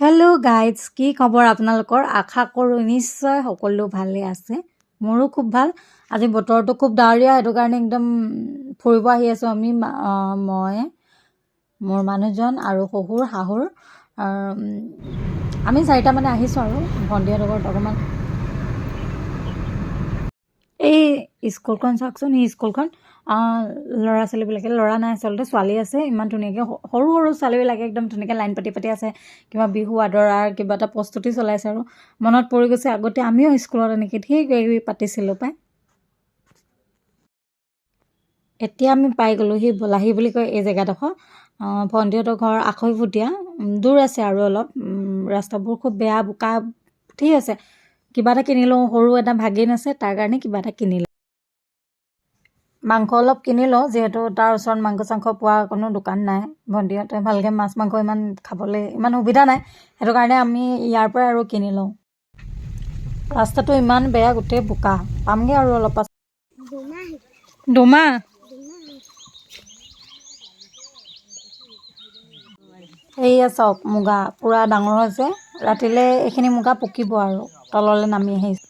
Hello' guides, কি খবৰ আপোনালোকৰ? আশা কৰোঁ নিশ্চয় সকলো ভালে আছে। মোৰো খুব ভাল। আজি বতৰটো খুব ডাৱৰীয়া, সেইটো কাৰণে একদম ফুৰিব আহি আছোঁ আমি, মই, মোৰ মানুহজন আৰু শহুৰ শাহুৰ, আমি চাৰিটা মানে আহিছোঁ আৰু ভণ্টিহঁতৰ ঘৰত অকণমান। এই স্কুলখন চাওকচোন। এই স্কুলখন ল'ৰা ছোৱালীবিলাকে, ল'ৰা নাই, আচলতে ছোৱালী আছে, ইমান ধুনীয়াকৈ সৰু সৰু ছোৱালীবিলাকে একদম ধুনীয়াকৈ লাইন পাতি পাতি আছে। কিবা বিহু আদৰাৰ কিবা এটা প্ৰস্তুতি চলাইছে আৰু মনত পৰি গৈছে, আগতে আমিও স্কুলত এনেকৈ ধেৰ কিবা কিবি পাতিছিলোঁ পাই। এতিয়া আমি পাই গ'লোহি বলাহী বুলি কয় এই জেগাডোখৰ। ভণ্টিহঁতৰ ঘৰ আখৈফুটীয়া, দূৰ আছে আৰু অলপ, ৰাস্তাবোৰ খুব বেয়া, বোকা। ঠিক আছে, কিবা এটা কিনি লওঁ। সৰু এটা ভাগিন আছে, তাৰ কাৰণে কিবা এটা কিনি লওঁ। মাংস অলপ কিনি লওঁ, যিহেতু তাৰ ওচৰত মাংস চাংস পোৱা কোনো দোকান নাই। ভণ্টিহঁতে ভালকৈ মাছ মাংস ইমান খাবলৈ ইমান সুবিধা নাই, সেইটো কাৰণে আমি ইয়াৰ পৰাই আৰু কিনি লওঁ। ৰাস্তাটো ইমান বেয়া, গোটেই বোকা। পামগৈ আৰু অলপ পাছত। দুমাহ। এইয়া চাওক, মুগা পূৰা ডাঙৰ হৈছে। ৰাতিলৈ এইখিনি মুগা পকিব আৰু তললৈ নামি আহিছে।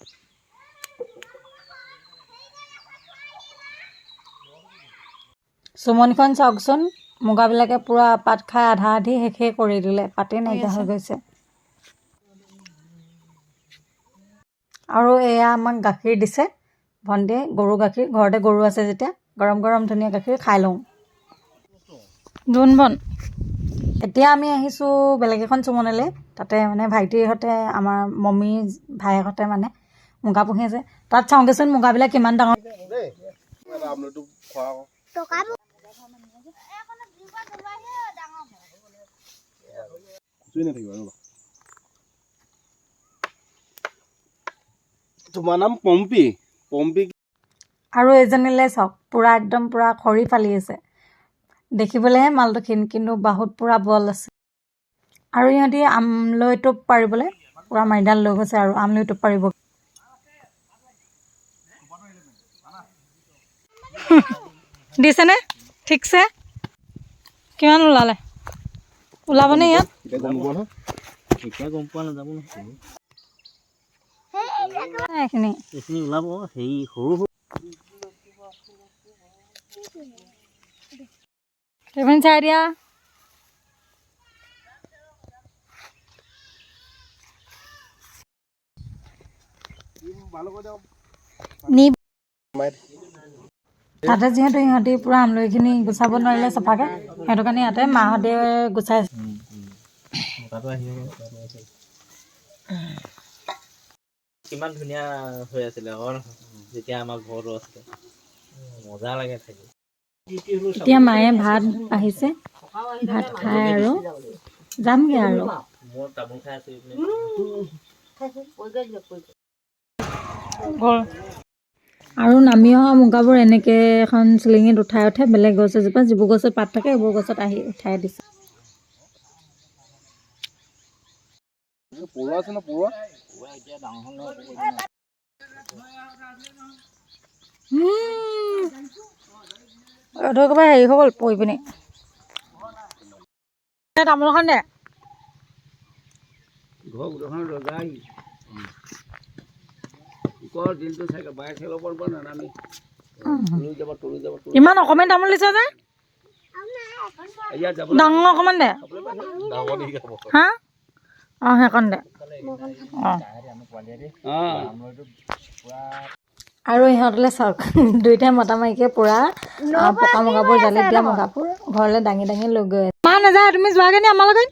চুমনিখন চাওকচোন, মুগাবিলাকে পূৰা পাত খাই আধা আধি শেষেই কৰি দিলে, পাতেই নাইকিয়া হৈ গৈছে। আৰু এয়া আমাক গাখীৰ দিছে ভণ্টিয়ে, গৰু গাখীৰ। ঘৰতে গৰু আছে যেতিয়া গৰম গৰম ধুনীয়া গাখীৰ খাই লওঁ। জোন বন। এতিয়া আমি আহিছোঁ বেলেগ এখন চুমনিলৈ। তাতে মানে ভাইটিহঁতে, আমাৰ মমী ভায়েকহঁতে মানে মুগা পুহি আছে। তাত চাওঁগৈচোন মুগাবিলাক কিমান ডাঙৰ। আমলটো খোৱা আকৌ। চুই নাথাকিবা, ৰ'বা। তোমাৰ নাম পম্পী? পম্পী। আৰু এইজনীলৈ চাওক, পূৰা একদম পূৰা খৰি ফালি আছে। দেখিবলৈহে মালটো ক্ষীণ, কিন্তু বাহুত পূৰা বল আছে। আৰু ইহঁতি আমলৈ টোপ পাৰিবলৈ পূৰা মাৰিডাল লৈ গৈছে আৰু আমলৈ টোপ পাৰিব। দিছেনে ঠিকছে? কিমান ওলালে? ওলাবনে ইয়াত? এতিয়া গম নোপোৱা নহয়। এতিয়া গম পোৱা নাযাব নহয়। এইখিনি। এইখিনি ওলাব, হেৰি সৰু সৰু। টিফিন চাই দিয়া। নি তাতে যিহেতু ইহঁতি পূৰা আমলখিখিনি গুচাব নোৱাৰিলে চফাকৈ, সেইটো কাৰণে ইয়াতে মাহঁতে গুচাইছে। বতাহটো আহিব। কিমান ধুনীয়া হৈ আছিলে হয় নহয়, যেতিয়া আমাৰ ঘৰটো আছিলে, মজা লাগে থাকি। এতিয়া মায়ে ভাত আহিছে, ভাত খাই আৰু যামগৈ আৰু। মই তামোল খাই আছো এইপিনে। গ'ল। আৰু নামি অহা মুগাবোৰ এনেকৈ এখন চিলিঙিত উঠাই উঠাই বেলেগ গছ এজোপা, যিবোৰ গছত পাত থাকে সেইবোৰ গছত আহি উঠাই দিছে। পৰুৱা আছে ন, পৰুৱা? এইটো একেবাৰে হেৰি হৈ গ'ল পৰি পিনি। এই তামোলখন দে। ঘৰ গোটেইখন ৰজা আহি লোকৰ দিনটো চাইকেল বাইচাইকেলৰ পৰা নানামি, লৈ যাব, তলৈ যাব, তলৈ। ইমান অকণমান তামোল দিছে যে। ইয়াত যাব। ডাঙৰ অকণমান দে। ডাঙৰ দি খাব। হা, অঁ, সেইকণ দে, অঁ। অঁ। আৰু ইহঁতলৈ চাওক, দুইটাই মতা মাইকীয়ে পূৰা পকা মুগাবোৰ, জালিত দিয়া মুগাবোৰ ঘৰলৈ দাঙি দাঙি লৈ গৈ আছে। মা নাযায়? তুমি যোৱাগৈ নি আমাৰ লগত?